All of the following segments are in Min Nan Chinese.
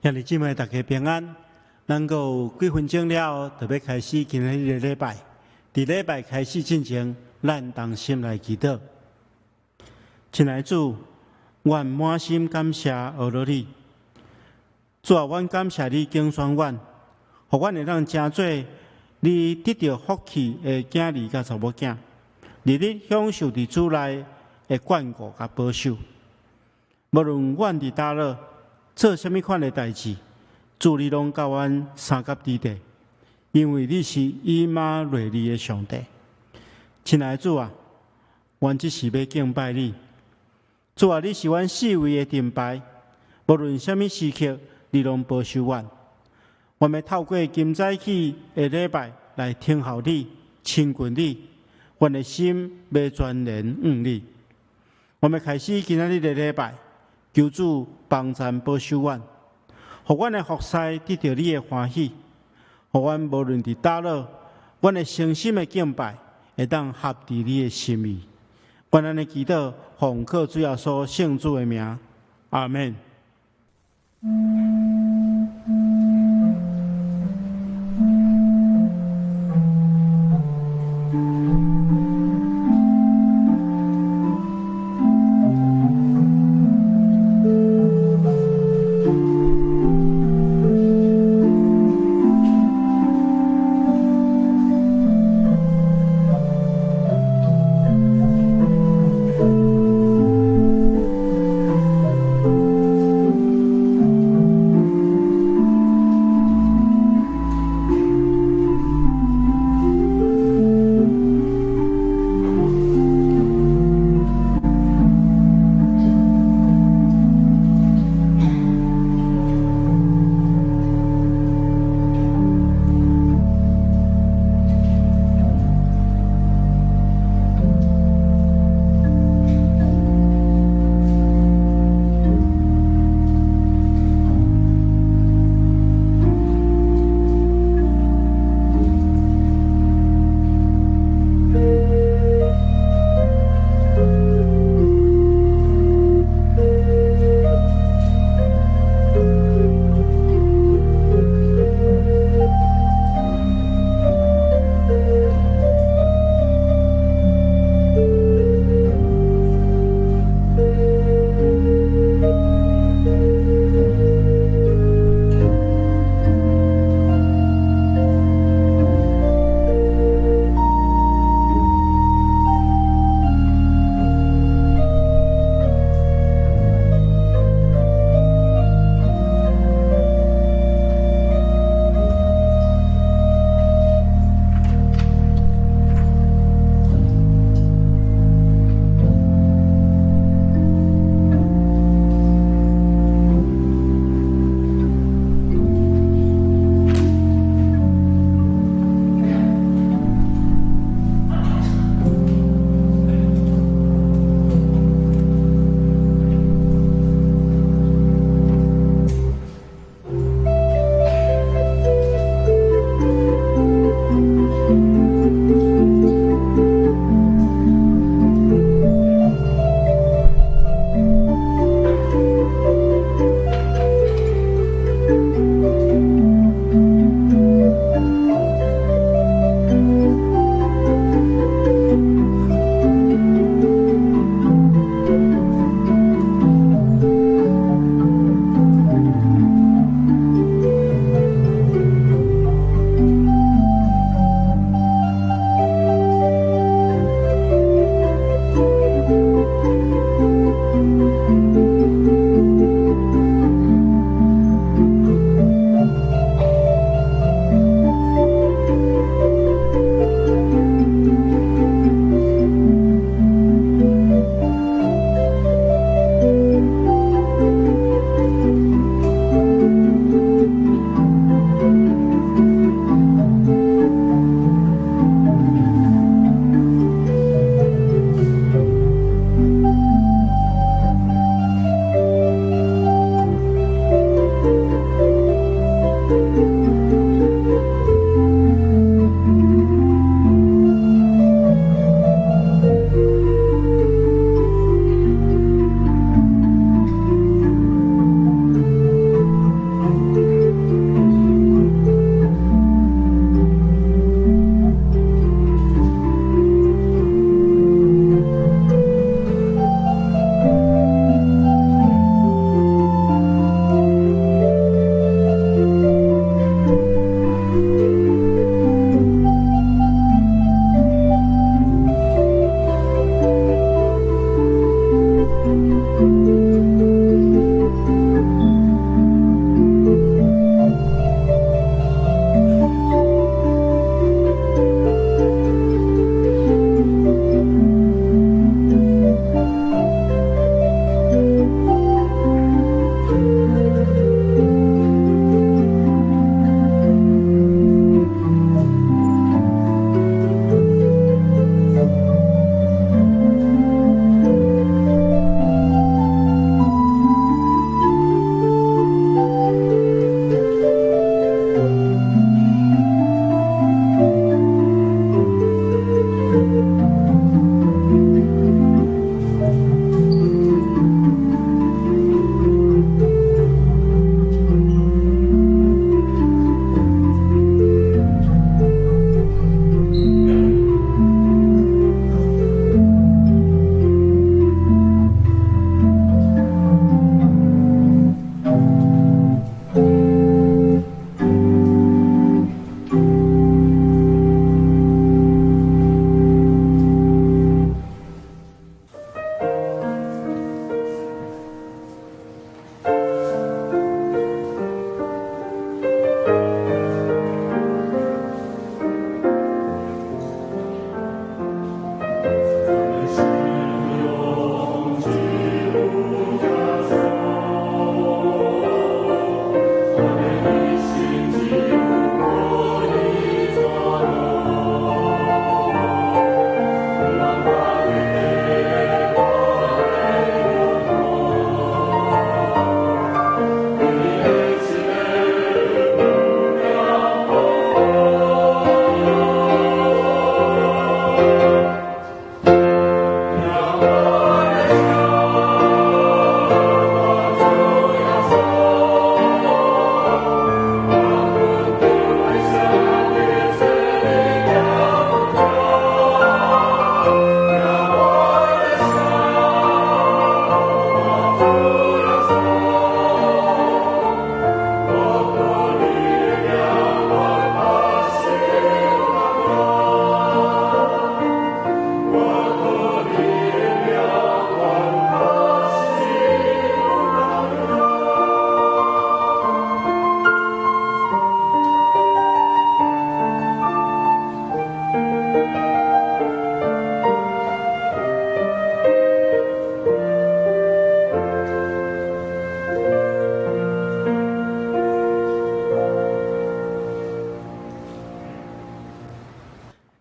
兄弟姊妹，大家平安。咱閣有幾分鐘了後，就欲開始今仔日的禮拜。佇禮拜開始進前，咱同心來祈禱。親愛的主，阮滿心感謝阿羅你。主啊，阮感謝你揀選阮，予阮會當成做你得著福氣的囝兒佮查某囝，日日享受佇主內的眷顧佮保守。無論阮佇佗落做啥物款的代誌，主你攏佮阮相佮佇地，因為你是以馬內利的上帝。親愛的主啊，阮只是欲敬拜你。主啊，你是阮四圍的盾牌，無論啥物時刻，你攏保守阮。阮欲透過今早起的禮拜來聽候你、親近你，阮的心欲全然向你。阮欲開始今仔日的禮拜，求主幫贊保守阮，予阮的服侍得著你的歡喜，予阮無論佇佗落，阮的誠心的敬拜會當合佇你的心意。阮按呢祈禱，奉靠主耶穌聖子的名，阿們。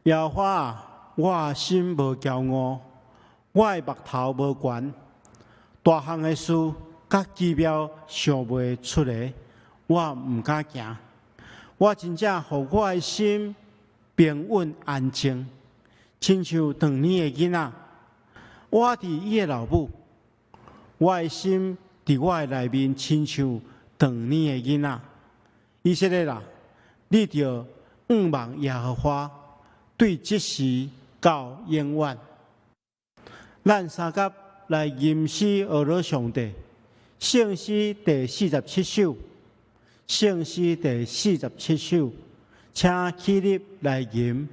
耶和華啊，我心無驕傲，我的目頭無懸，大項的事佮奇妙想袂出來，我毋敢行。我真正予我的心平穩安靜，親像長年的囡仔，倚佇伊的老母。我的心佇我的內面，親像長年的囡仔。以色列啊，你著仰望耶和華，對這時到永遠。咱三甲來吟詩呵咾上帝，聖詩第47首，聖詩第47首，請起立來吟。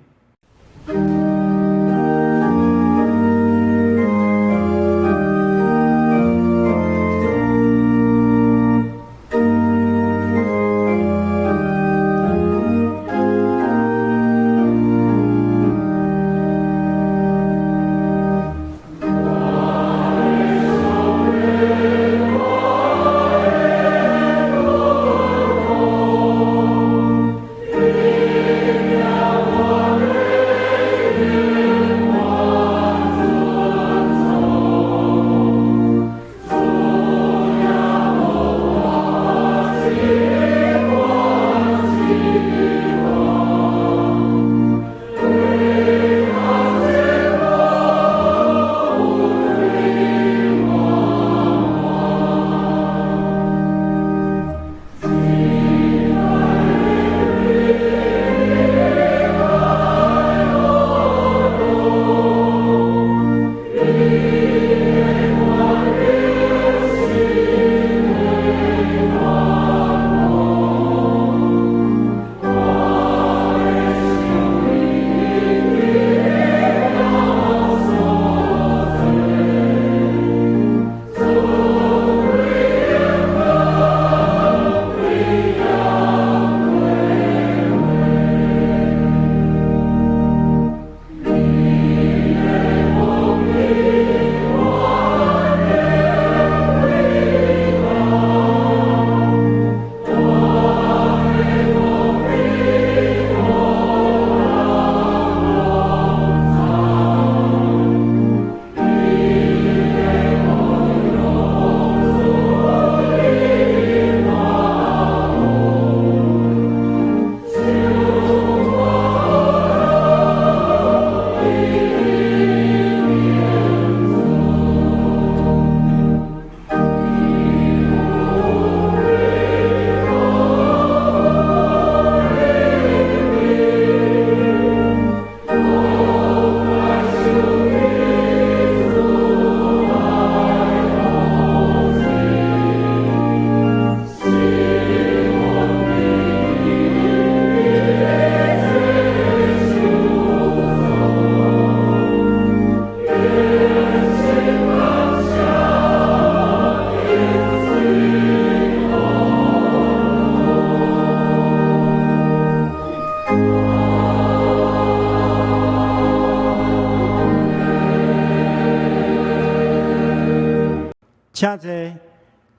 請坐，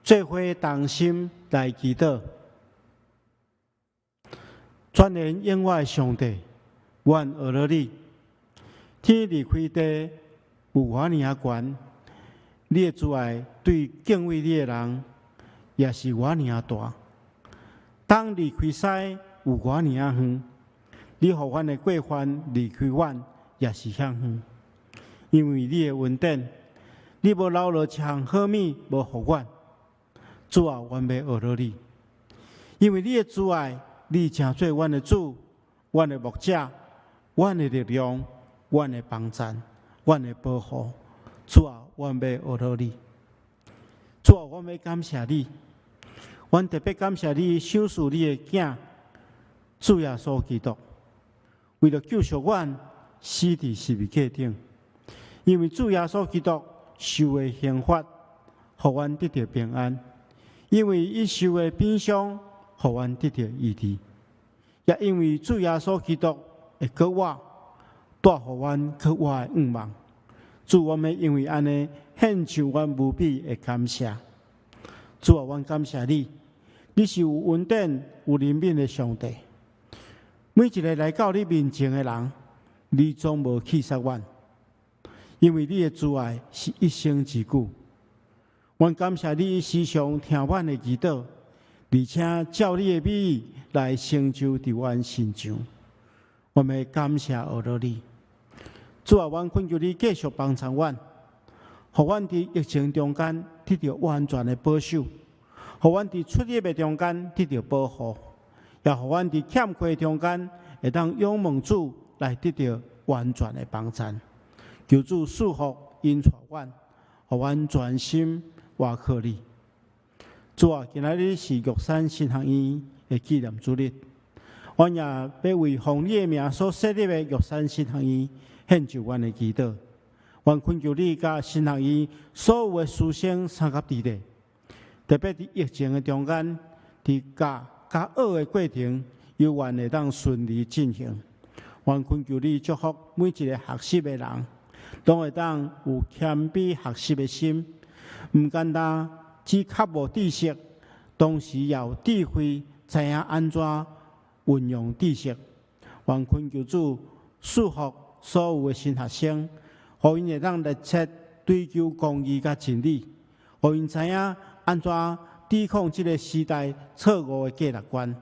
做伙同心來祈禱。全能永活的上帝，阮呵咾你，天離開地有偌爾仔懸，你的慈愛對敬畏你的人也是偌爾仔大。東離開西有偌爾仔遠，你予阮的過犯離開阮也是遐遠。因為你的恩典，你無留落一項好物無予阮。主啊，阮欲呵咾你，因為你的慈愛，你成做阮的主，阮的牧者，阮的力量，阮的幫贊，阮的保護。主啊，阮欲呵咾你。主啊，阮欲感謝你，阮特別感謝你賞賜你的囝主耶穌基督，為著救贖阮，死佇十字架頂。因為主耶穌基督受的刑罰，予阮得著平安；因為伊受的鞭傷，予阮得著醫治；也因為主耶穌基督的復活，帶予阮閣活的向望。主，阮欲因為按呢獻上阮無比的感謝。主啊，阮感謝你，你是有恩典、有憐憫的上帝。每一个來到你面前的人，你總無棄殺阮，因為你的慈愛是一生之久。阮感謝你時常聽阮的祈禱，而且照你的美意來成就佇阮身上。我們感謝阿羅你，主啊，阮懇求你繼續幫助阮，予阮佇疫情中間得著完全的保守，予阮佇出入的中間得著保護，也予阮佇欠缺中間會當仰望主來得著完全的幫贊。求主賜福引帶阮，予阮專心倚靠你。主啊，今仔日是玉山神學院的紀念主日。阮也欲為奉你的名所設立的玉山神學院獻上阮的祈禱。阮懇求你佮神學院所有的師生相佮佇咧，特別佇疫情的中間，佇教佮學的過程，猶原會當順利進行。阮懇求你祝福每一个學習的人，攏會當有謙卑學習的心，毋簡單只渴慕知識，同時也有智慧，知影按怎運用知識。願懇求主賜福所有的神學生，予𪜶會當熱切追求公義佮真理，予𪜶知影按怎抵抗這个時代錯誤的價值觀。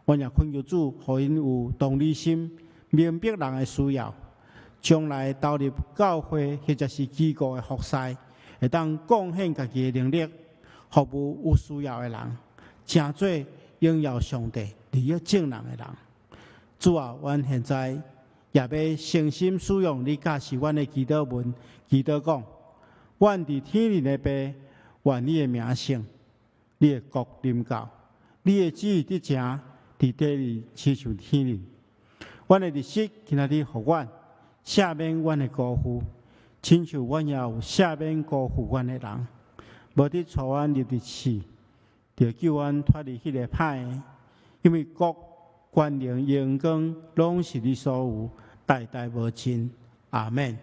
阮也懇求主，予𪜶有同理心，明白人的需要，將來投入教會或者是機構的服侍，會當貢獻家己的能力，服務有需要的人，成做榮耀上帝、利益眾人的人。主啊，阮現在也欲誠心使用你教示阮的祈禱文，祈禱講：阮佇天頂的父，願你的名聖，你的國臨到，你的旨意得成，佇地裡親像天頂。阮的日食今仔日予阮，赦免阮的辜負，親像阮也有赦免辜負阮的人。無得帶阮入佇試，著救阮脫離彼个歹的，因為國、權能、榮光，攏是你所有，代代無盡。阿們。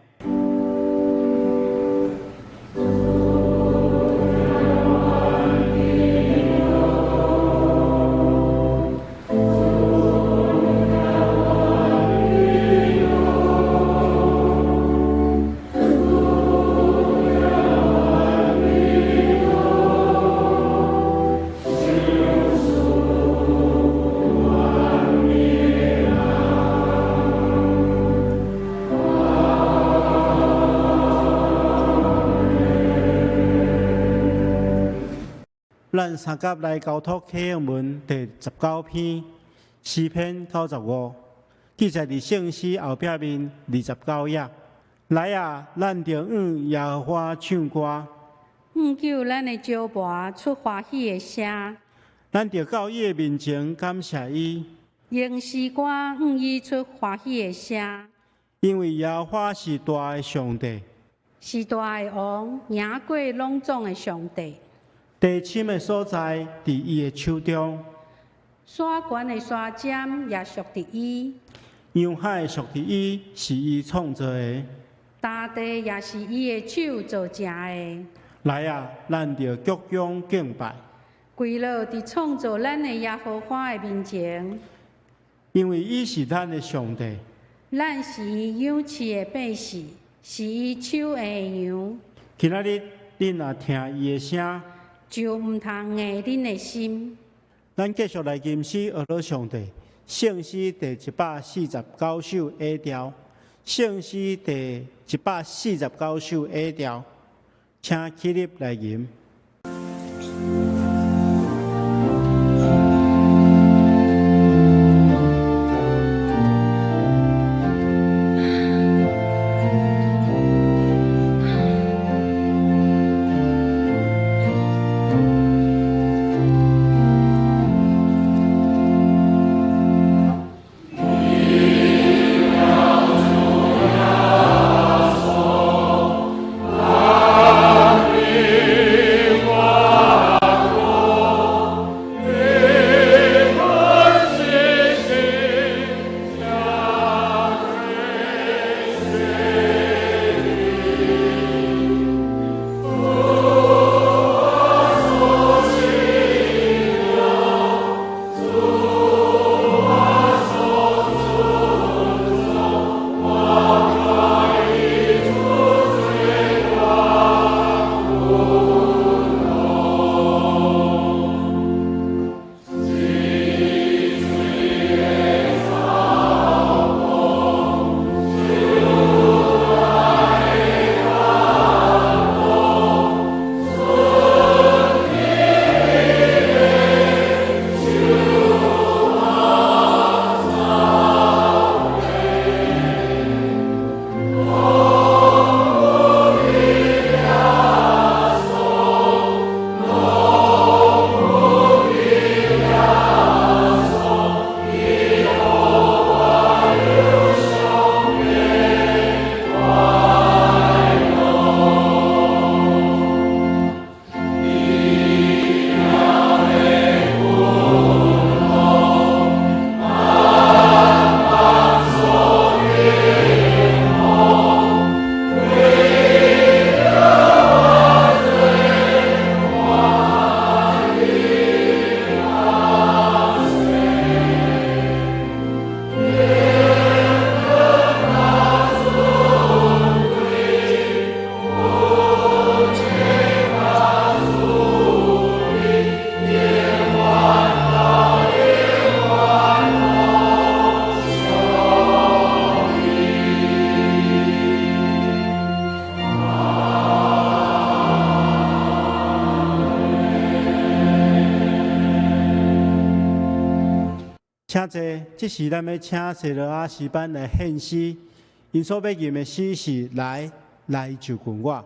咱三佮來交託啟應文第19篇詩篇95，記載佇聖詩後壁面29頁。來啊，咱著向耶和華唱歌，向救咱的石磐出歡喜的聲。咱著到伊的面前感謝伊，用詩歌向伊出歡喜的聲。因為耶和華是大的上帝，是大的王，贏過攏總的上帝。地深的所在佇伊的手中，山懸的山尖也屬佇伊，洋海屬佇伊，是伊創造的。大地也是伊的手造成的。來啊，咱著鞠躬敬拜，跪落佇創造咱的耶和華的面前，因為伊是咱的上帝。咱是伊養飼的百姓，是伊手下的羊。今仔日恁若聽伊的聲，就毋通硬恁的心。咱繼續來吟詩，阿羅上帝聖詩第149首 A 調，聖詩第149首 A 調，請起立來吟。 Amen. 請坐，這時咱欲請西羅亞詩班來獻詩，𪜶所欲吟的詩是來來就近我。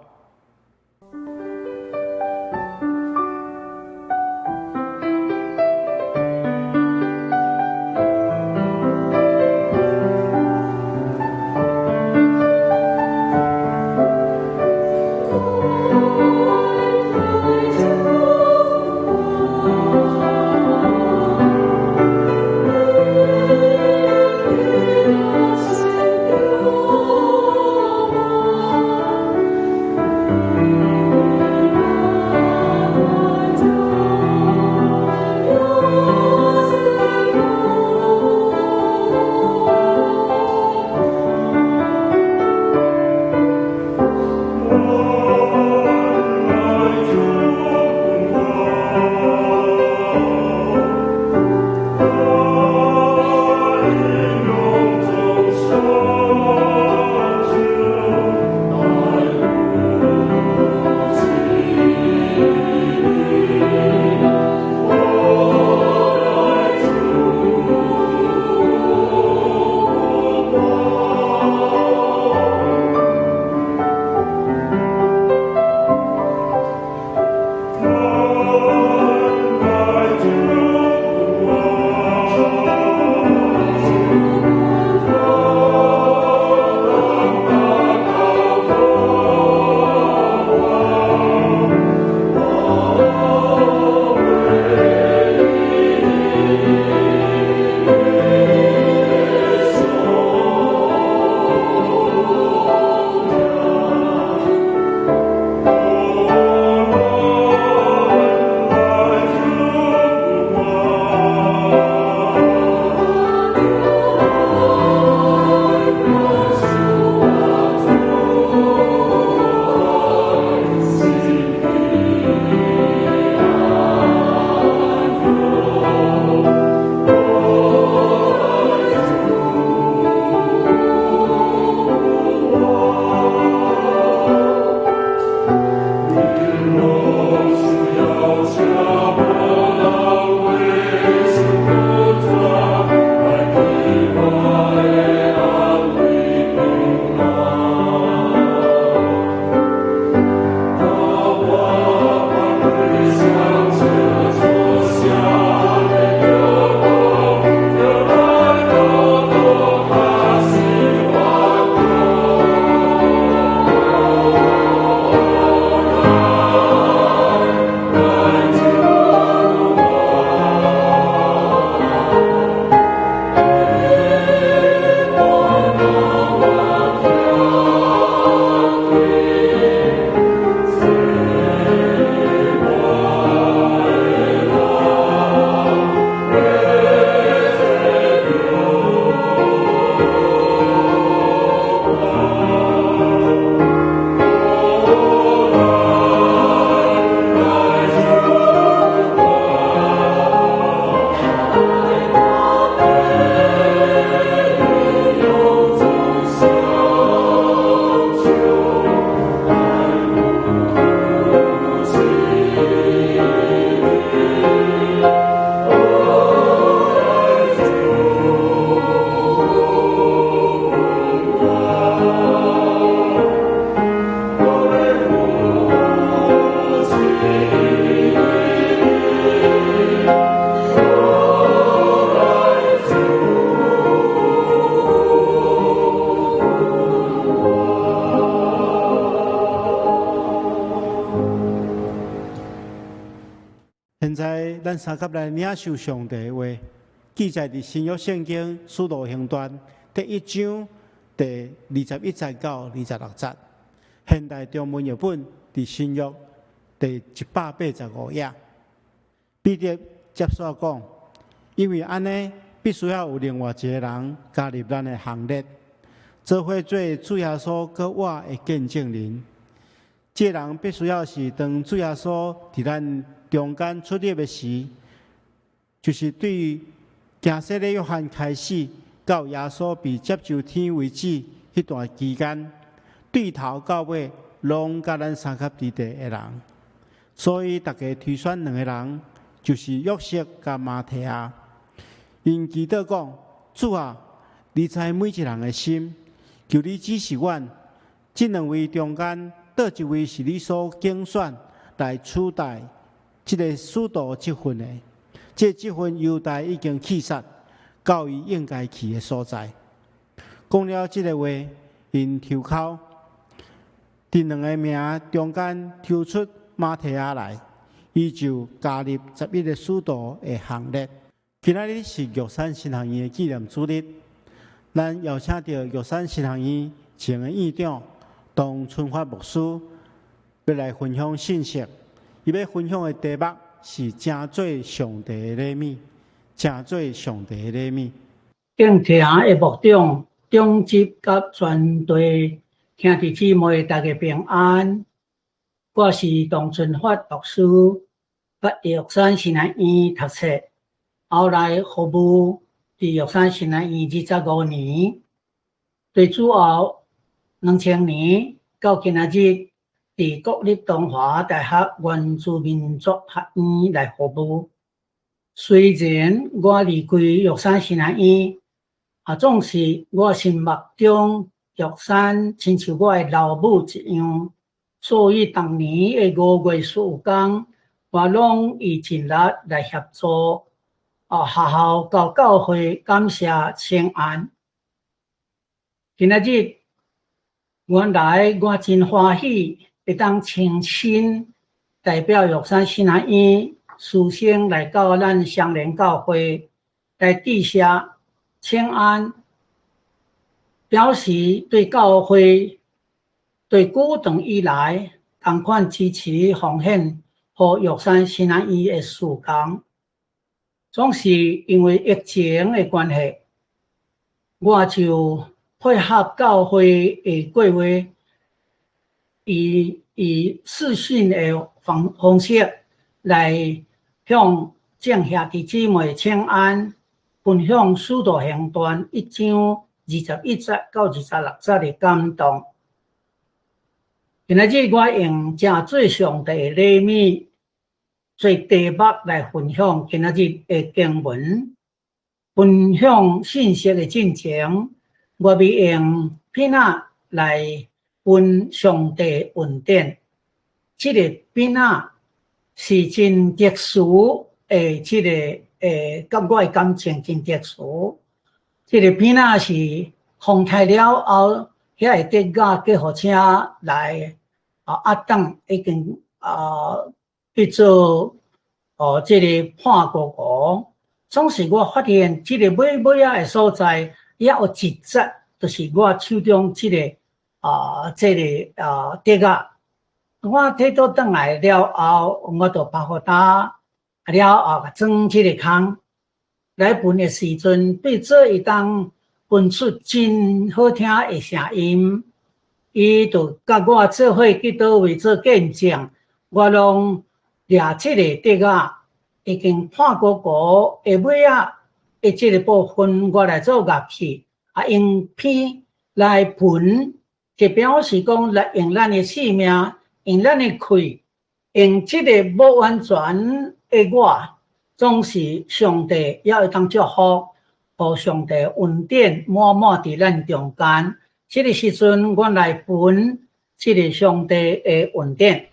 現在，咱三佮來領受上帝的話，記載佇新約聖經使徒行傳第一章第21節到26節。現代中文譯本佇新約第185頁。彼得接續講，因為按呢，必須要有另外一個人加入咱的行列，做伙做主耶穌閣我的見證人。這個人必須要是當主耶穌佇咱中間出入的時，就是對行洗禮約翰開始，到耶穌被接上天為止，彼段期間，對頭到尾攏佮咱相佮佇地的人。所以大家推選兩个人，就是約瑟佮馬提亞。𪜶祈禱講：主啊，你知每一人的心，求你指示阮，這兩位中間，佗一位是你所揀選來取代這个使徒職份的。這個職份猶大已經棄殺，到伊應該去的所在。講了這个話，𪜶抽鬮，佇兩个名中間抽出馬提亞來，伊就加入11个使徒的行列。今仔日是玉山神學院的紀念主日，咱邀請著玉山神學院前的院長董春發牧師，欲來分享信息。伊欲分享的題目是成做上帝的禮物，成做上帝的禮物。敬聽的牧長、長執佮全隊兄弟姊妹，大家平安。我是董春發牧師，佇玉山神學院讀冊，後來服務佇玉山神學院25年，最主要2000年到今仔日，佇國立東華大學原住民族學院來服務。雖然我離開玉山神學院，總是我心目中玉山親像我的老母一樣，所以逐年的5月15工，我攏會盡力來協助學校佮教會感謝請安。今仔日原來我真歡喜會當親身代表玉山神學院師生來到咱雙連教會來致謝請安，表示對教會對古長以來仝款支持奉獻予玉山神學院的事工。總是因為疫情的關係，我就配合教會的計劃，以視訊的方式來向眾兄弟姊妹請安，分享《使徒行傳》1章21節到26節的感動。今仔日我用成做上帝的禮物做題目來分享今仔日的經文，分享信息的進前，我欲用片仔來分上帝恩典。這个片仔是真特殊的，這个佮我的感情真特殊。這个片仔是風颱了後，遐个竹仔救護車來壓擋，已經去做這个判孤孤。總是我發現這个尾尾仔的所在，猶有一節，就是我手中這个竹仔。我提倒轉來了後，我就拍予焦，了後裝這个空來分的時陣，對做會當分出真好聽的聲音，伊就佮我做伙去佗位做見證，我攏掠這个竹仔已經破鼓鼓的尾仔的這个部分，我來做樂器，用片來分，就表示講來用咱的性命，用咱的氣，用這个無完全的我，總是上帝也會當祝福，予上帝恩典滿滿佇咱中間。這个時陣，阮來分這个上帝的恩典。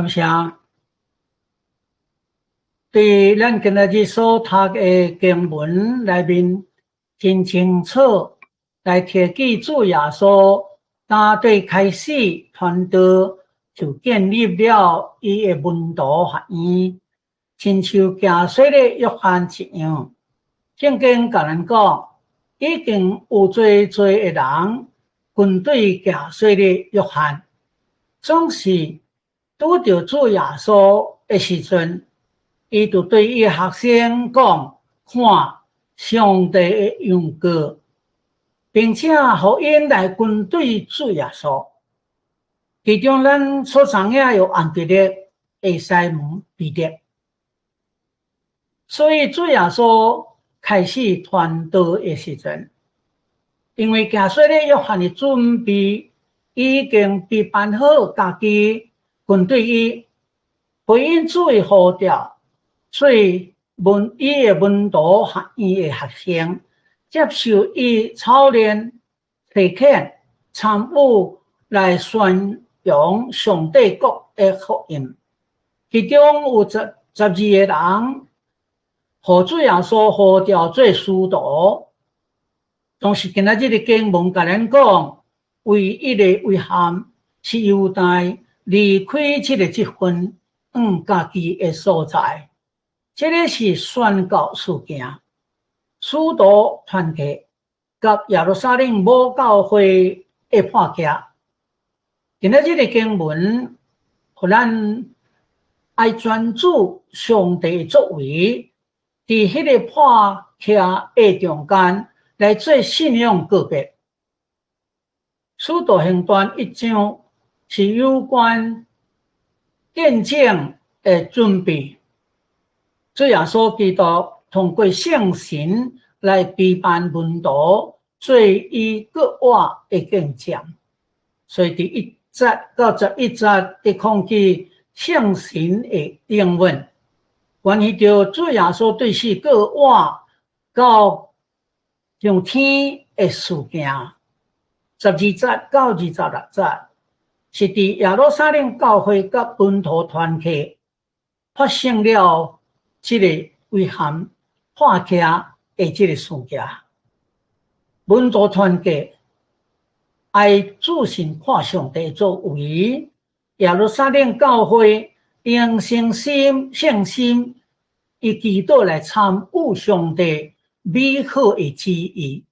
感謝。對咱今仔日所讀的經文內面，真清楚來提起主耶穌，打對開始傳道就建立了伊的門徒學院，親像行洗禮約翰一樣。聖經共咱講，已經有濟濟的人跟隨行洗禮約翰，總是拄著主耶穌的時陣，伊就對伊學生講：看，上帝的羊羔，並且予𪜶來跟隨主耶穌。其中，咱所知影有安德烈、西門、彼得。所以主耶穌開始傳道的時陣，因為行洗禮約翰的準備已經備辦好，家己跟隨伊，回應主的呼召。所以，門伊的門徒學院的學生接受伊操練、提遣、參與來宣揚上帝國的福音。其中有十二個人，予主耶穌呼召做使徒。當時今仔日的經文共咱講，唯一的遺憾是猶大離開這個職分，往家己的所在。這个是宣告事件，使徒團契佮耶路撒冷母教會的破裂。今仔日的經文，予咱愛專注上帝的作為，佇彼个破裂的中間來做信仰告別。使徒行傳一章是有關見證的準備。主耶穌基督通過聖神來備辦門徒做伊國外的見證，所以佇1節到11節佇講起聖神的應允，關係著主耶穌對四國外到上天的事件。12節到26節是佇耶路撒冷教會佮門徒團契發生了這个遺憾破裂的這个事件。門徒團契愛注視看上帝作為，耶路撒冷教會用誠心、信心以祈禱來參與上帝美好的旨意。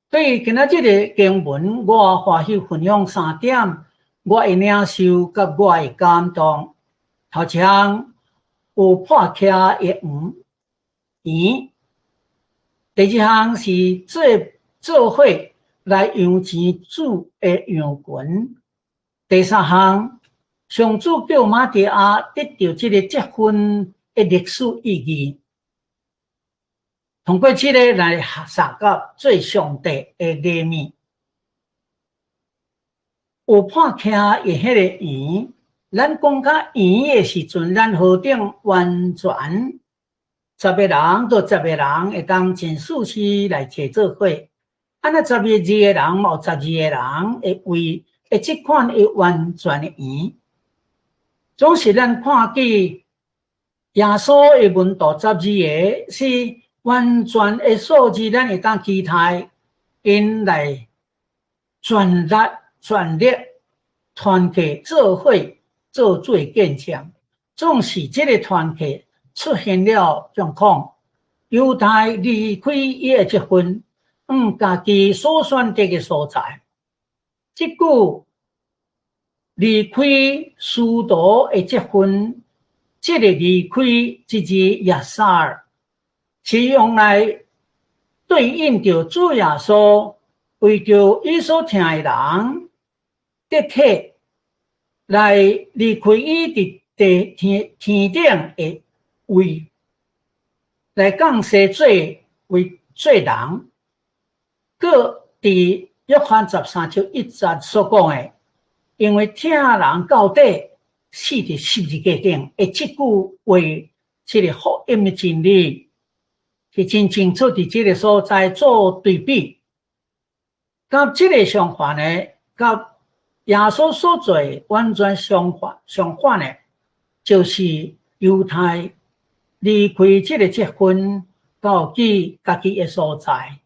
對今仔這个經文，我歡喜分享三點，我的領受佮我的感動。頭一項有破裂的園，第二項是做伙來揚錢主的羊群，第三項上主叫馬提亞得著這個職分的歷史意義，通過這个來學習到做上帝的禮物。有破裂的彼个園。咱講較圓的時陣，咱何等完全？十个人到十個人會當真舒適來坐做伙。按呢12個人，有十二個人會為會這款的完全的圓。總是咱看見耶穌的門徒十二个是完全的數字，咱會當期待𪜶來全力全力團結做伙做主的見證。總是這个團契出現了狀況，猶大離開伊的職分，往家己所選擇的所在。這句離開使徒的職分，這个離開這字亞撒爾，是用來對應著主耶穌為著伊所疼的人，得體來離開伊佇地天天頂的位，來降世做為做人。閣佇約翰13章1節所講的，因為疼人到底，死佇十字架頂的這句話，這个福音的真理，是真清楚佇這个所在做對比。佮這个相反的，佮耶穌所做完全相反，相反的，就是猶太離開這個積分到去家己的所在。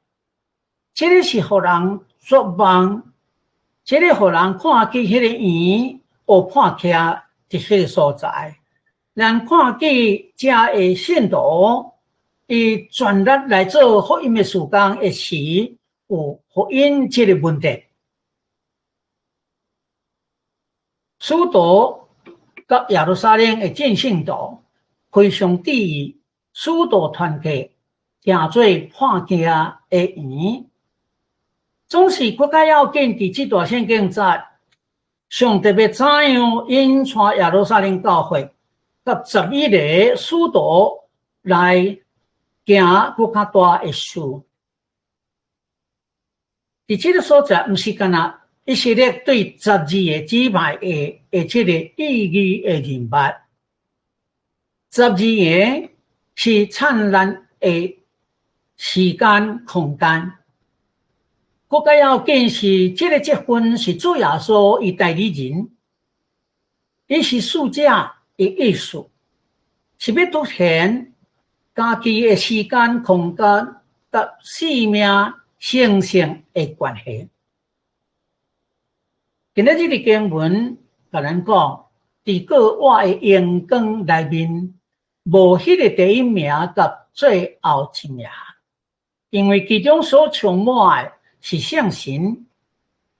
這个是予人絕望，這个予人看見彼個羊有破徛佇彼个所在。咱看見遮的信徒，伊全力來做福音的事工的時，有福音這个問題。使徒佮耶路撒冷的眾聖徒非常注意使徒團體成做破鏡的羊，總是閣較要緊。佇這段聖經節，上帝欲怎樣引帶耶路撒冷教會佮11個使徒來行閣較大的事。佇這个所在，毋是干焦以色列對12個支派的這个意義的認捌。十二個是燦爛的時間空間。閣較要緊是，這个積分是主耶穌伊代理人，伊是使者的意思，是欲凸顯家己的時間空間佮生命成聖的關係。今仔這个經文共咱講，佇過活的榮光內面，無彼个第一名佮最後一名，因為其中所充滿的是聖神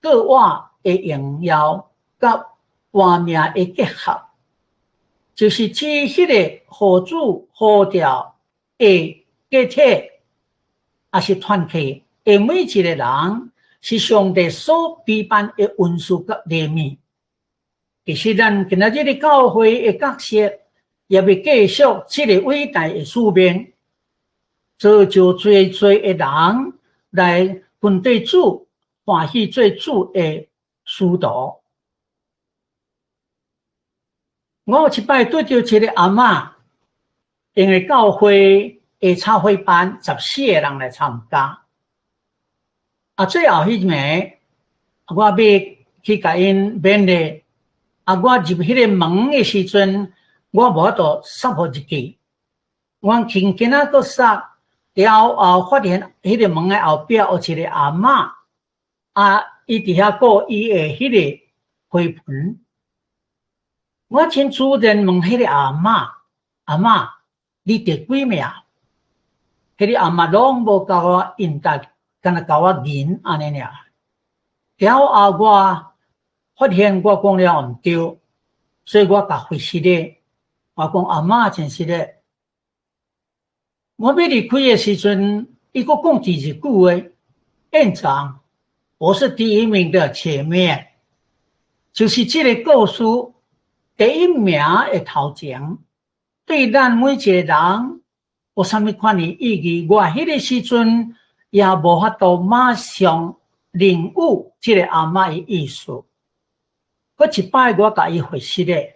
過活的榮耀佮活命的結合，就是指彼个予主呼召的個體，抑是團體的每一個人，是上帝所備辦的恩賜佮禮物。其實咱今仔日的教會的角色，也欲繼續這個偉大的使命，造就濟濟的人來跟綴主，歡喜做主的使徒。我有一擺拄著一个阿嬤，因為教會的插花班14個人來參加。啊，最後彼暝，我欲去共𪜶勉勵。啊，我入彼个門的時陣，我無法度殺予入去。我輕輕仔閣殺，了後發現彼个門的後壁有一个阿嬤，啊，伊佇遐顧伊的彼个花盆。我真自然問彼个阿嬤：阿嬤，你第幾名？彼个阿嬤攏無共我應答。干焦共我認按呢爾，了後我發現我講了毋對，所以我共回失禮。我講阿嬤真失禮。我欲離開的時陣，伊閣講第二句話：院長，我是第一名的前面，就是這个故事第一名的頭前，對咱每一個人有啥物款的意義？我彼个時陣也無法度馬上領悟這个阿嬤的意思。閣一擺我共伊回失禮。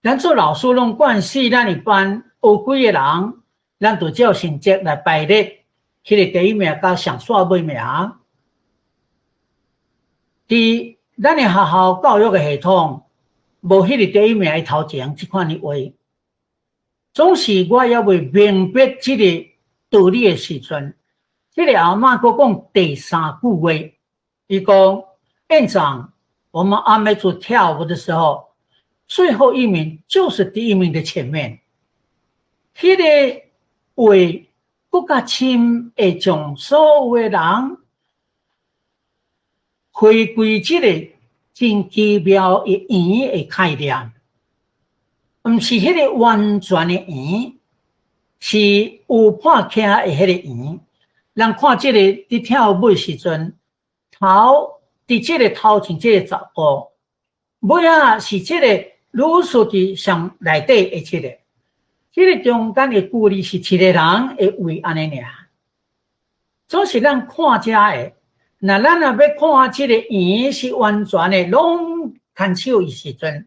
咱做老師攏慣勢，咱的班學幾個人，咱就照成績來排列，彼个第一名佮上煞尾名。佇咱的學校教育的系統，無彼个第一名的頭前這款的話，總是我猶未明白這个道理的時陣，這个阿嬤閣講第三句話，伊講院長，我們阿美族跳舞的時候，最後一名就是第一名的前面。彼个話閣較深，會將所有的人回歸這个真奇妙的圓的概念，毋是彼个完全的圓，是有破坑的彼個圓。人看這个佇跳舞的時陣，頭佇這个頭前這个十步，尾仔是這个女士佇上內底的這个，這个中間的距離是一個人的位按呢爾。總是咱看遮的，若咱若欲看這个圓是完全的，攏牽手的時陣，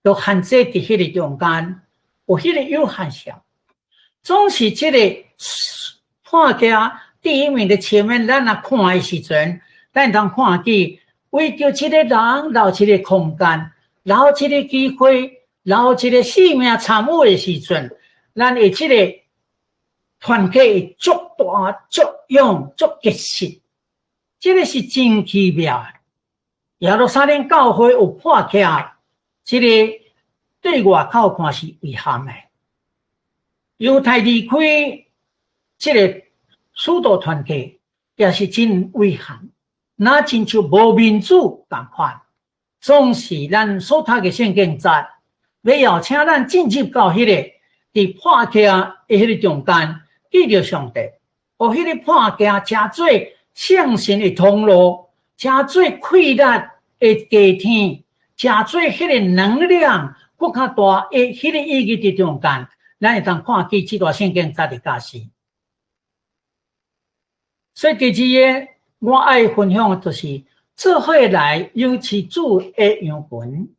就限制佇彼个中間，有彼个有限性。總是這個看起第一名的前面，咱若看的時陣，咱會當看見為著一個人留一個空間，留一個機會，留一個性命參與的時陣，咱的這個團契會足大、足勇、足結實。這個是真奇妙。耶路撒冷教會有破起來，這個對外口看是遺憾的。猶太離開這個使徒團契，也是真遺憾。若親像無民主仝款，總是咱所讀的聖經節，欲邀請咱進入到彼個佇破起的彼個中間，見著上帝，予彼個破起成做聖神的通路，成做氣力的加添，成做彼個能量閣較大的彼個意義佇中間，咱會當看見這段聖經節的教示。所以第二個，我愛分享的就是做伙來養飼主的羊群。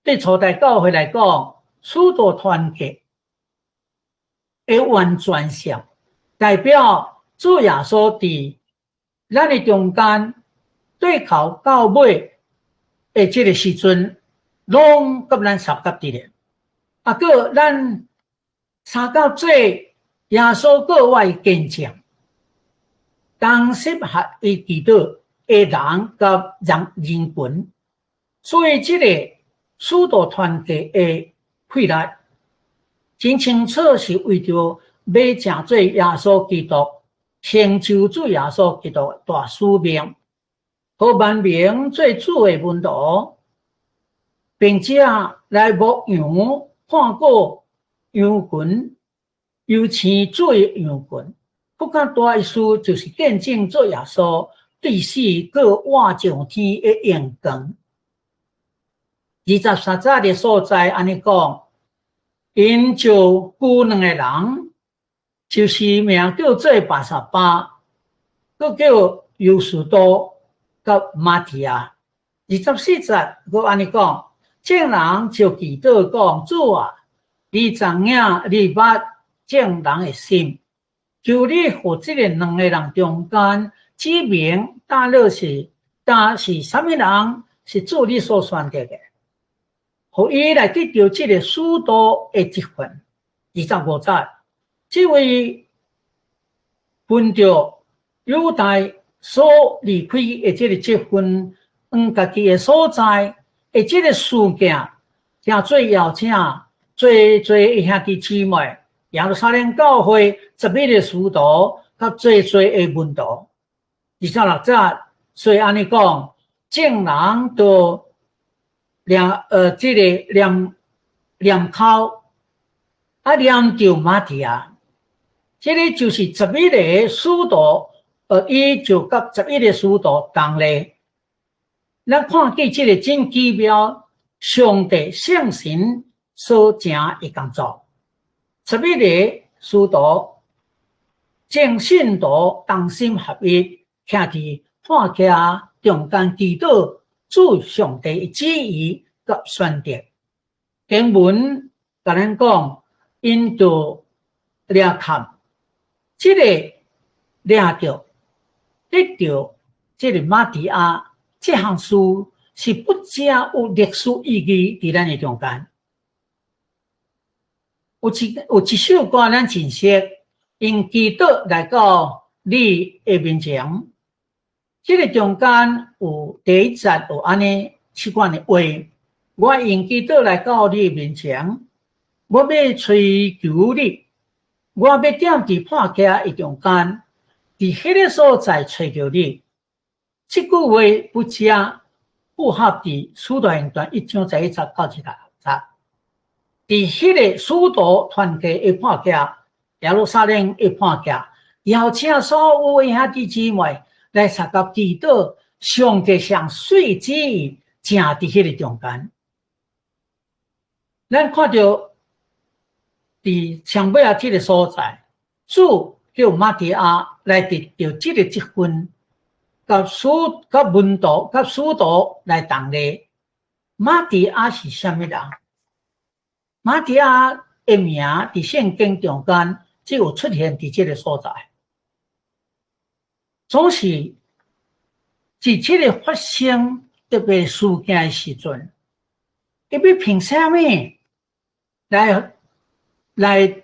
對初代教會來講，使徒團契的完全性，代表主耶穌佇咱的中間，對頭到尾的這個時陣，攏佮咱相佮佇咧。啊，閣咱相佮做耶穌閣外見證。同心合意祈禱的人佮人群，所以這個使徒團契的氣力，真清楚是為著欲成做耶穌基督，成就主耶穌基督大使命，予萬民做主的門徒，並且來牧羊看顧羊群，養飼主的羊群。閣較大意思就是見證做耶穌對死閣活上天的榮光。23節的所在按呢講，𪜶就拘兩個人，就是名叫做巴撒巴，閣叫猶士都佮馬提亞。24節閣按呢講，眾人就祈禱講：主啊，你知影，你捌眾人的心。求你予這個兩个人中間指明，敢是啥物人是主你所選擇的，予伊來得著這个使徒的職分。25節，這位分著猶大所離開的這个職分，往家己的所在的這个事件，成做邀請，濟濟的兄弟姊妹。耶路撒冷教會11個使徒，佮濟濟的門徒。26節，所以按呢講，眾人都念這個念念口，啊念著馬提亞，這个就是十一个使徒，伊就佮十一個使徒同列。咱看見這个真奇妙，上帝聖神所成的工作。十一个使徒，眾信徒同心合一，徛佇破起中間祈禱，主上帝的旨意佮選擇。經文共咱講，𪜶就掠崁，這個掠著得著這個馬提亞這項事是不正有歷史意義佇咱的中間。有一首歌咱真熟，用祈禱來到你的面前。這个中間有第一節有按呢這款的話，我用祈禱來到你的面前，我欲揣求你，我欲踮佇破起的中間，佇彼个所在揣著你。這句話不正符合佇使徒行傳1章11節到16節。佇彼个使徒團契的破起，耶路撒冷的破起，邀請所有的兄弟姊妹來相佮祈禱，上帝上媠旨意正佇彼个中間。咱看著佇上尾仔這个所在，主叫馬提亞來得著這個職分，佮門徒、佮使徒來同列。馬提亞是啥物人？馬提亞的名佇聖經中間只有出現佇這个所在，總是佇這个發生特別事件的時陣，伊欲憑啥物來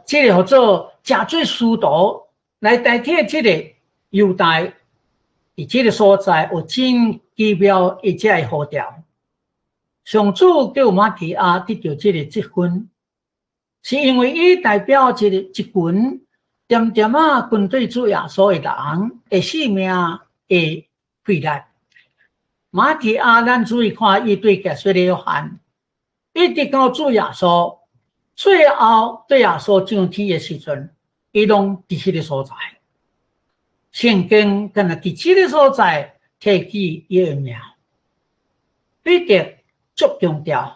這个號做成做使徒來代替這个猶大？佇這个所在有真奇妙的這个呼召。上主叫馬提亞得著這个職分，是因為伊代表一群恬恬仔跟隨主耶穌的人的性命的費力。馬提亞，咱注意看，伊對洗禮約翰，一直到主耶穌最後對耶穌上天的時陣，伊攏佇彼个所在。聖經敢若佇這个所在提起伊的名，彼得足強調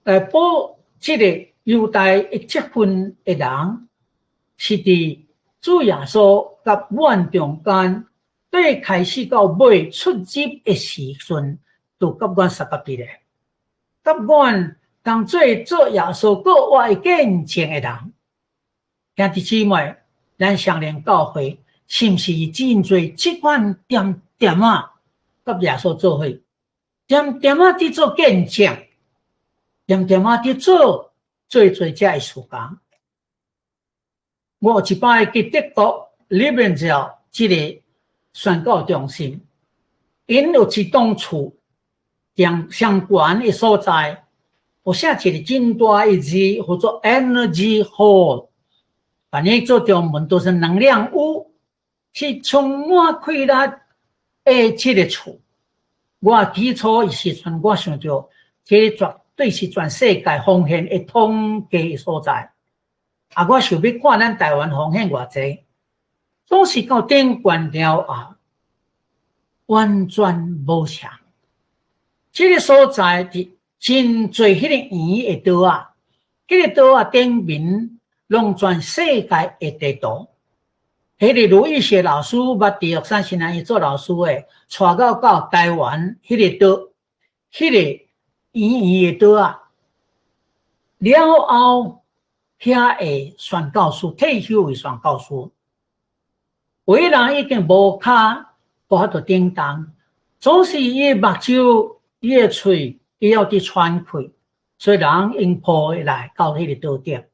來保這个猶大的職分的人，是佇主耶穌佮阮中間，對開始到尾出入的時陣，就佮阮相佮佇咧，佮阮當做做耶穌閣活的見證的人。兄弟姊妹，咱雙連教會是毋是真濟這款恬恬仔，佮耶穌做伙，恬恬仔佇做見證，恬恬仔佇做做做這个事工。我有一擺去德國 Liebenzell 這个宣教中心，𪜶有一棟厝，相相關的所在，有寫一个真大的字，號做 Energy Hall，翻譯做中文都是能量屋，是充滿氣力的這个厝。我起初的時陣，我想著這絕對是全世界奉獻的統計的所在。啊，我想欲看咱台灣奉獻偌濟，總是到頂懸了後，完全無像。這个所在佇真濟彼个圓的桌仔，彼个桌仔頂面攏全世界的地圖。彼个盧玉雪老師捌佇玉山新南伊做老師的，帶到到台灣彼个島，彼个圓圓的島仔，了後遐的宣教師退休的宣教師，有的人已經無跤無法度頂動，總是伊的目睭、伊的喙，伊猶佇喘氣，所以人用抱來到彼个島頂，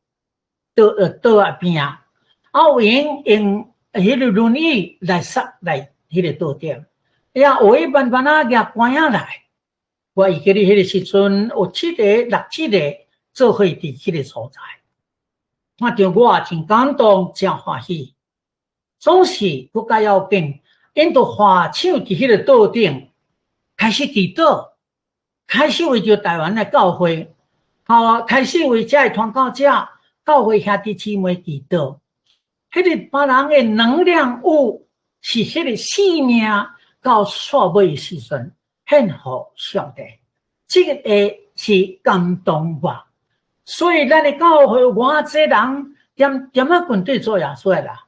島仔邊仔，啊有閒用彼个輪椅來捒來彼个島頂，也有的慢慢仔舉竿仔來。我會記得彼个時陣有七个、六七个做伙佇彼个所在，看著我真感動，真歡喜。總是閣較要緊，𪜶都划手佇彼个島頂，開始祈禱，開始為著台灣的教會，吼，開始為遮的傳教者、教會兄弟姊妹祈禱。彼个別人的能量有，是彼个性命到煞尾的時陣獻予上帝，這个是感動我。所以咱的教會有偌濟人恬恬仔跟隨主耶穌的啦。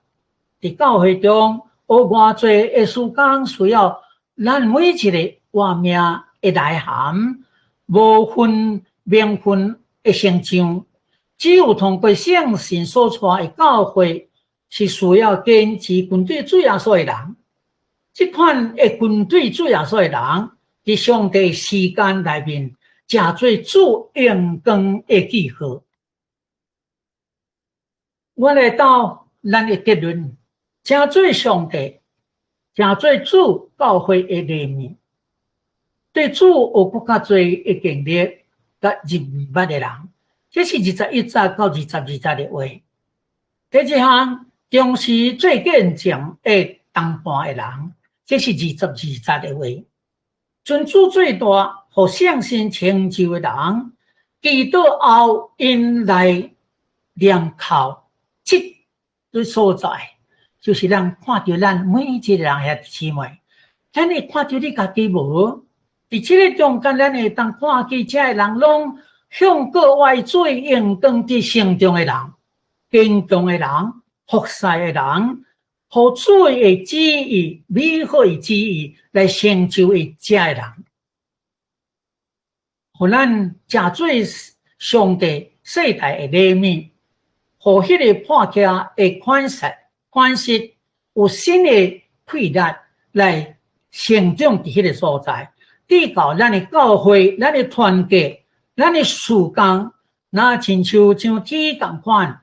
佇教會中有偌濟的事工需要咱每一个活命的內涵，無分名分的成長，只有通過聖神所帶的教會，是需要堅持跟隨主耶穌的人。這款會跟隨主耶穌的人，佇上帝時間內面，誠做主榮光的記號。我來到咱的結論，誠做上帝，誠做主教會的禮物，對主有閣較濟的經歷佮認捌的人，這是21節到22節的話。第一項，重視做見證的同伴的人，這是22節的話。尊主最大，予聖神成就的人，祈禱後𪜶來念靠這个所在，就是咱看著咱每一个人兄弟姊妹，咱會看著你家己無？佇這个中間，咱會當看見這个人攏向國外做榮光佇成長的人，堅強的人，服侍的人，予主的旨意、美好的旨意來成就的這个人，予咱誠做上帝世代的禮物，予彼个破拆的款式，款式有新的氣力，來成長佇彼个所在，直到咱的教會、咱的團結、咱的事工，若親像像鐵仝款，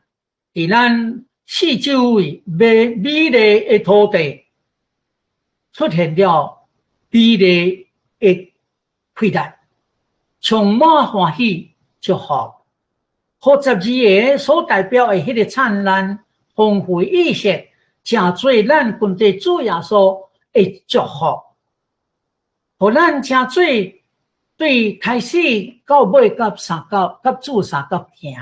佇咱四周圍美美麗的土地，出現了美麗的氣力，充滿歡喜祝福。予十二个所代表的彼个燦爛豐富意識，成做咱跟隨主耶穌的祝福，予咱成做對開始到尾佮相佮佮主相佮行，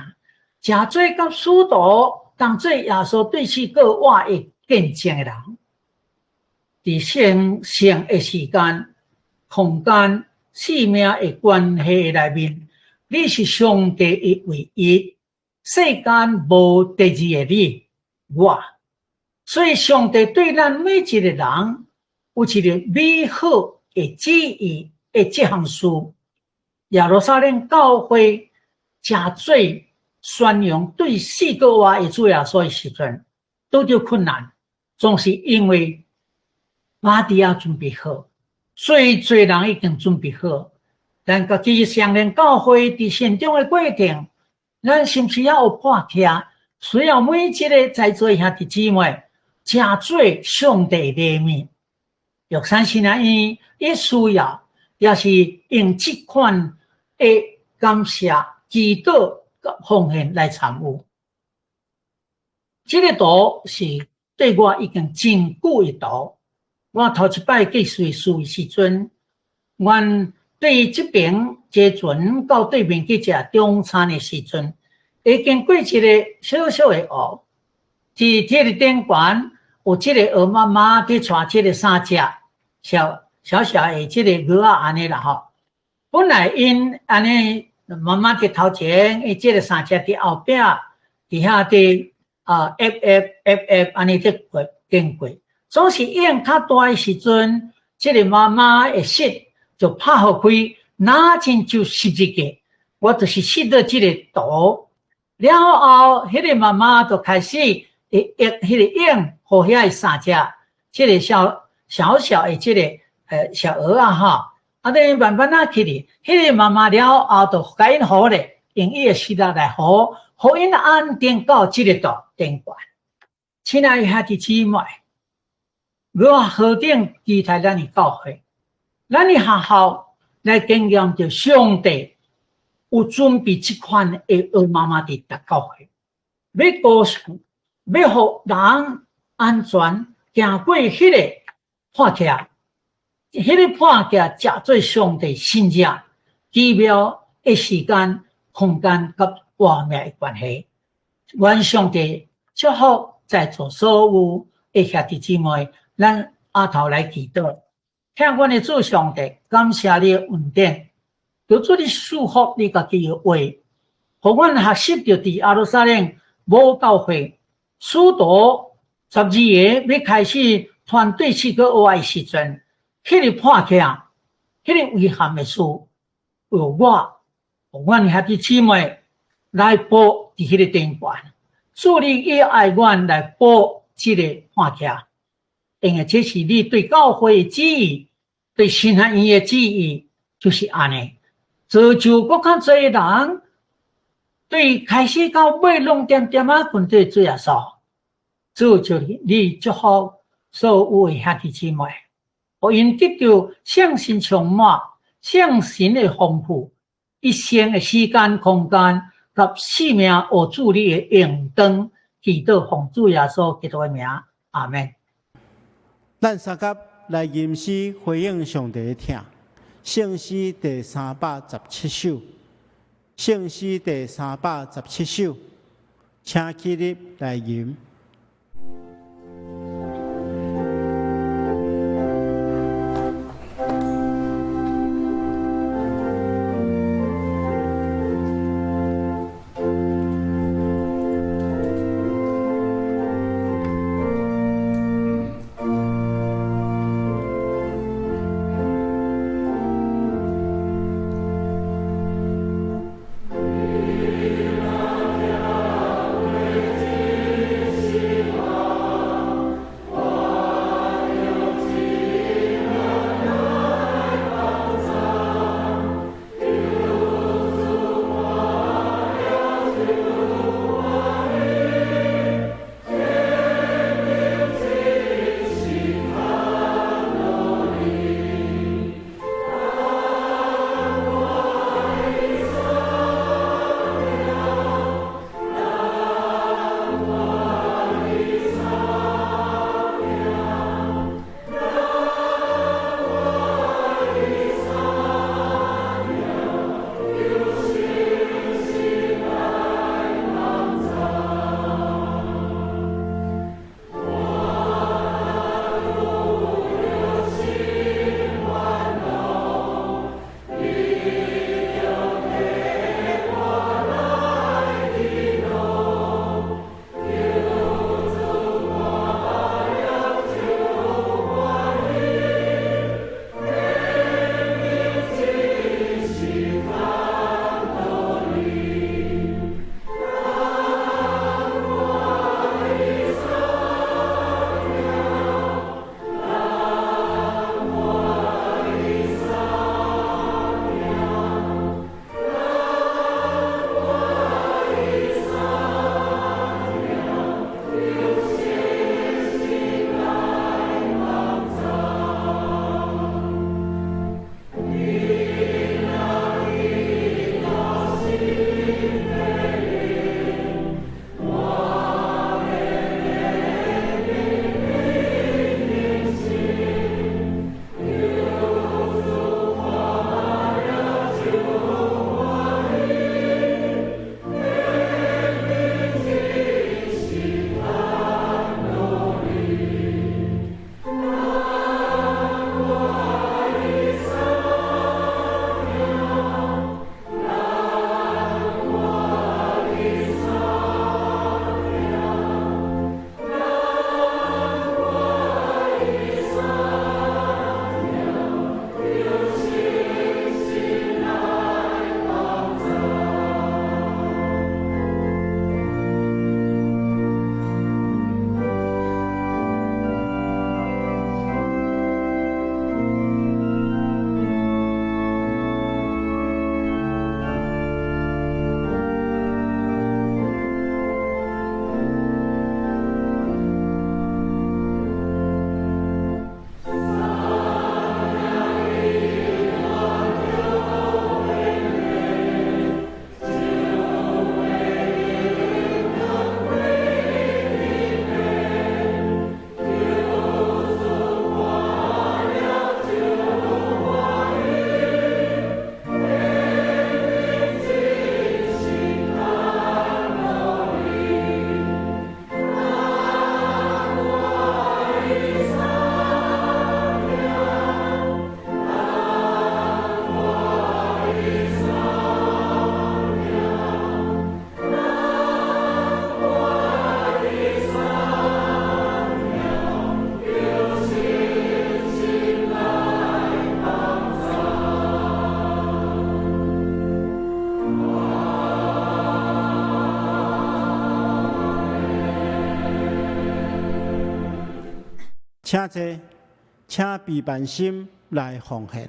成做佮使徒當做耶穌對四個活的見證的人，佇聖聖的時間、空間、生命的關係內面，你是上帝的唯一，世間無第二个你，我。所以上帝對咱每一個人有一个美好的旨意的這項事。耶路撒冷教會誠做宣揚對四個外的主耶穌的時陣，拄著困難，總是因為瑪利亞準備好，最濟人已經準備好。咱家己承認教會佇成長的過程，咱是毋是也有破拆？需要每一个在座兄弟姊妹，誠做上帝的禮物。玉山神學院伊需要，也是用這款的感謝、祈禱、佮奉獻來參與。這个圖是對我已經真久的圖。我頭一擺繼續事時陣，阮對這爿坐船到對面去食中餐的時陣，會經過一个小小的湖，佇這个頂懸有這个鵝媽媽佇帶這个三隻小小小的這个鵝仔按呢啦吼。本來𪜶按呢媽媽佇頭前，伊這个三隻佇後壁，佇遐佇啊，F F F F 按呢佇過經過，總是湧較大的時陣，這个媽媽的穡就拍予開，若親像十字架，我就是穡到這个圖。了後，彼个媽媽就開始會壓彼個湧，予遐的三隻，這个小小小的這个小鵝仔吼，啊，等慢慢仔起去，彼个媽媽了後就共𪜶扶咧，用伊的穡力來扶，予𪜶安定到這個度頂懸。親愛的兄弟姊妹，我何等期待咱的教會，咱的學校來經驗著上帝有準備這款的鵝媽媽佇逐教會，欲告訴，欲予人安全行過彼个破拆，彼个破拆誠做上帝神蹟奇妙的時間、空間佮活命的關係。願上帝祝福在座所有的兄弟姊妹，咱阿頭來祈禱，向阮的主上帝感謝你的恩典，求主你賜福你家己的話，予阮學習著佇耶路撒冷母教會使徒十二個欲開始團隊四個外的時陣，彼个破拆，彼个遺憾的事，有我，予阮兄弟姊妹來補佇彼个頂懸，主你也愛阮來補這個破拆，因為這是你對教會的旨意，對神學院的旨意，就是按呢。造就閣較濟人，對開始到尾攏點點仔跟綴主耶穌，主就你祝福所有的兄弟姊妹，予𪜶得著聖神充滿、聖神的豐富，一生的時間、空間及生命，學主你的榮光，祈禱奉主耶穌基督的名，阿們。咱相佮來吟詩回應上帝的疼，聖詩第317首，聖詩第317首，請起立來吟。你請坐，請備辦心來奉獻。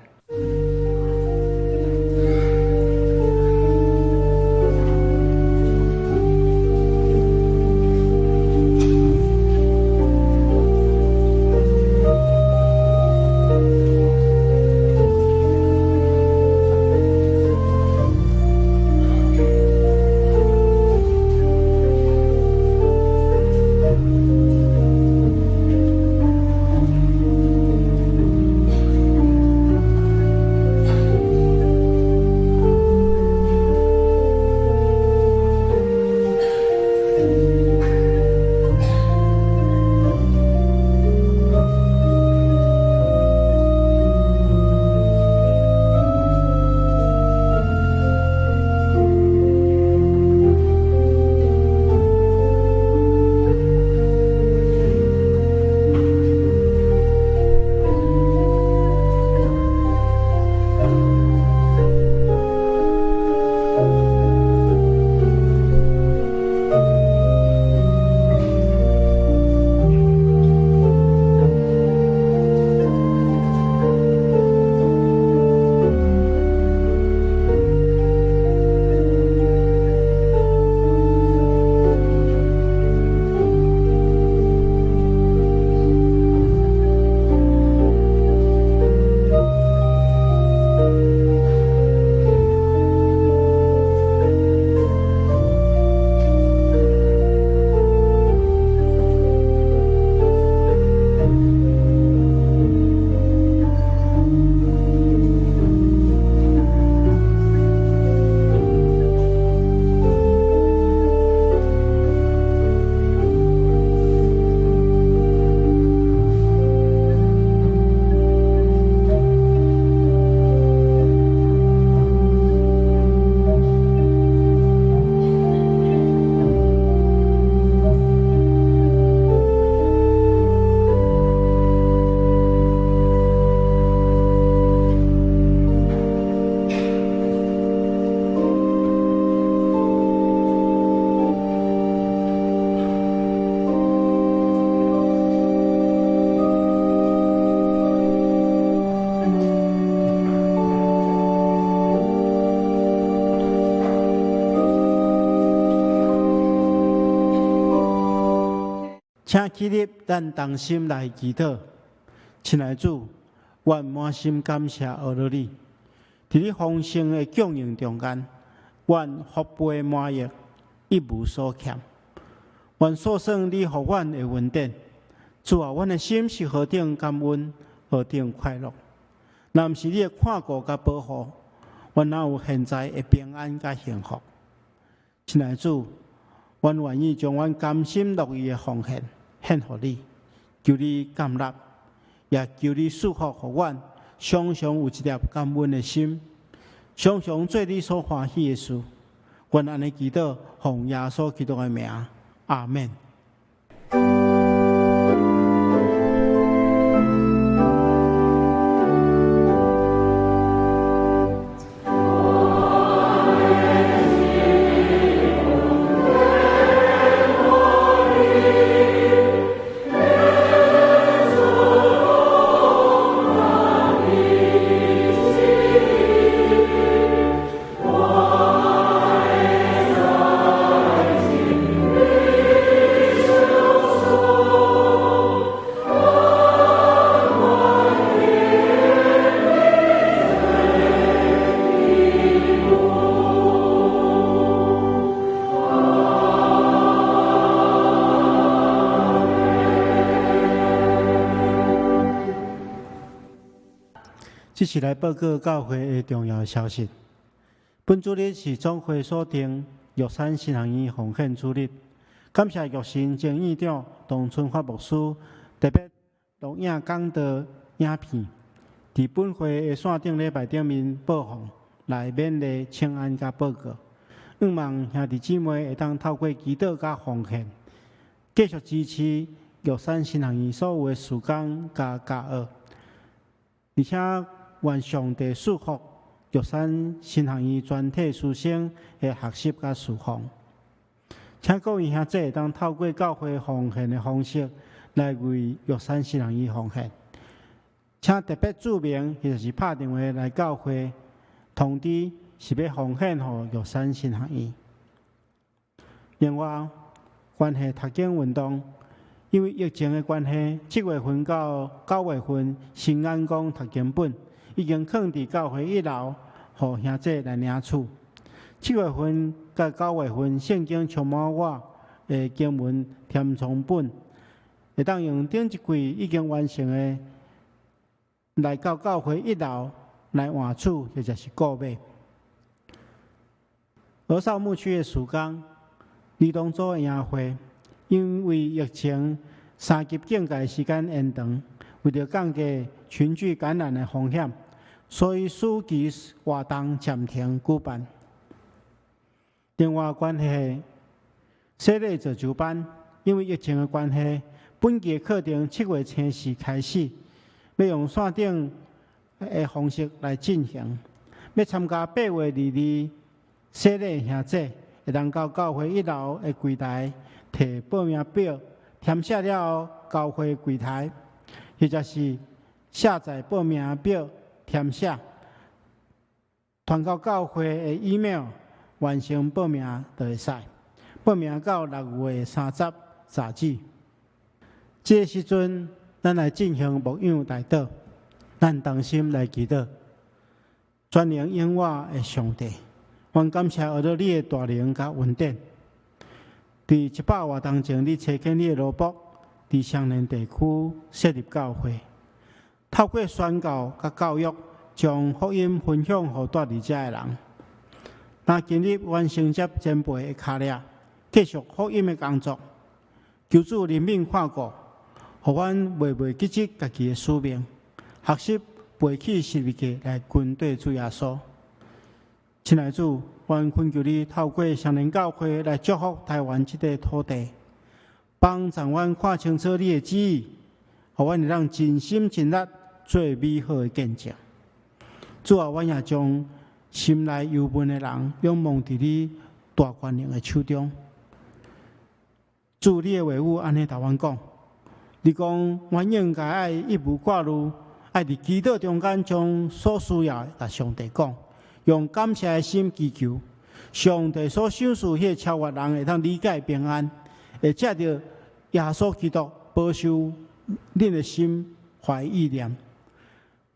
請起立，咱同心來祈禱。親愛主，阮滿心感謝阿羅你，佇你豐盛的供應中間，阮福杯滿溢，一無所欠。願數算你予阮的恩典，主啊，阮的心是何等感恩，何等快樂。若毋是你的看顧佮保護，阮哪有現在的平安佮幸福？親愛主，阮願意將阮甘心樂意的奉獻獻予你，求你感納，也求你賜福予阮，常常有一粒感恩的心，常常做你所歡喜的事。阮按呢祈禱，奉耶穌基督的名，阿們。這是來報告教會的重要消息。本主日是總會所定玉山神學院奉獻主日，感謝玉神前院長董春發牧師特別錄影講道影片，佇本會的線頂禮拜頂面播放，來勉勵請安佮報告。向望兄弟姊妹會當透過祈禱佮奉獻，繼續支持玉山神學院所有的事工佮教學，而且願上帝賜福玉山神學院全體師生的學習佮事奉。請各位兄弟會當透過教會奉獻的方式來為玉山神學院奉獻。請特別註明，或者是拍電話來教會通知，是欲奉獻予玉山神學院。另外，關係讀經運動，因為疫情的關係，7月份到9月份新眼光讀經本已經囥佇教會一樓，予兄弟來領取。7月份佮9月份聖經充滿我的經文填充本，會當用頂一季已經完成的來到教會一樓來換取或者是購買。兒少牧區的事工，兒童組的營會，因為疫情三級警戒時間延長，為著降低群聚感染的風險，所以暑期活動暫停舉辦。另外，關係洗禮造就班，因為疫情的關係，本期課程7月初四開始，欲用線頂的方式來進行。欲參加8月22洗禮兄弟，會當到教會一樓的櫃台提報名表，填寫了後交回櫃台，或者是下載報名表填寫，傳到教會的 email。完成報名就會使，報名到6月30截止。這個時陣，咱來進行牧養代禱，咱同心來祈禱。全能永活的上帝，阮感謝呵咾你的大能佮恩典。佇100外冬前，你差遣你的奴僕佇雙連地區設立教會，透過宣告佮教育，將福音分享予蹛佇遮的人。那今日，阮承接前輩的跤跡，繼續福音的工作。求主憐憫看顧，予阮袂袂記得家己的使命，學習背起十字架來跟綴主耶穌。親愛的主，阮懇求你透過雙連教會來祝福台灣這塊土地，幫助阮看清楚你的旨意，予阮會當盡心盡力做美好的見證。主啊，阮也將心內憂悶的人，仰望佇你大權能的手中。主，你的話語按呢共阮講，你講阮應該愛一無掛慮，愛佇祈禱中間將所需要的共上帝講，用感謝的心祈求。上帝所賞賜彼个超越人會當理解平安，會藉著耶穌基督保守恁的心懷意念。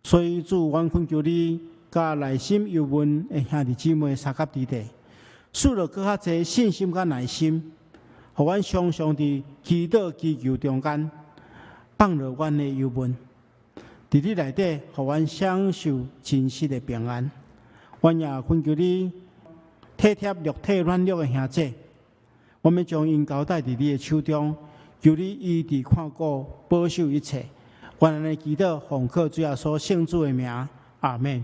所以主，阮懇求你，佮內心憂悶的兄弟姊妹相佮弟弟，賜予閣較濟信心佮耐心，予阮常常佇祈禱祈求中間放落阮的憂悶，佇你內底，予阮享受真實的平安。阮也懇求你體貼肉體軟弱的兄弟，我們將𪜶交代佇你的手中，求你醫治看顧保守一切。阮按呢祈禱，奉靠主耶穌聖子的名，阿們。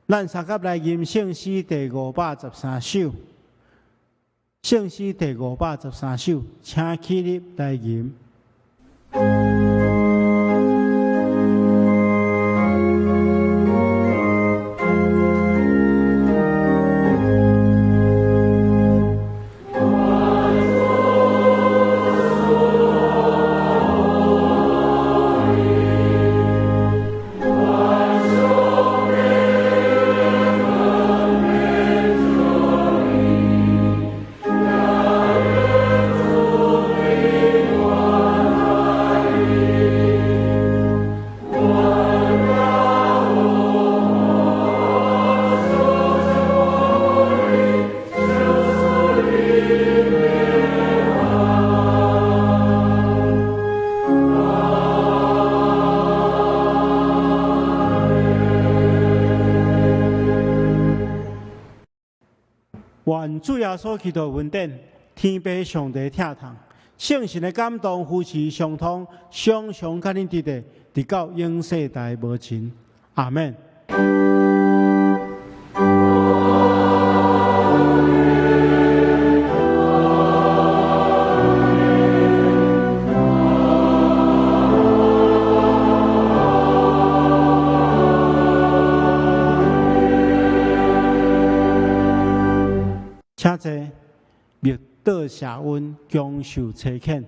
咱相佮來吟聖詩第513首，聖詩第513首，請起立來吟。願主耶穌基督恩典，天父上帝疼痛，聖神的感動扶持相通，常常佮恁佇咧，直到永世代無盡。阿們。請坐，默禱。謝恩，享受差遣。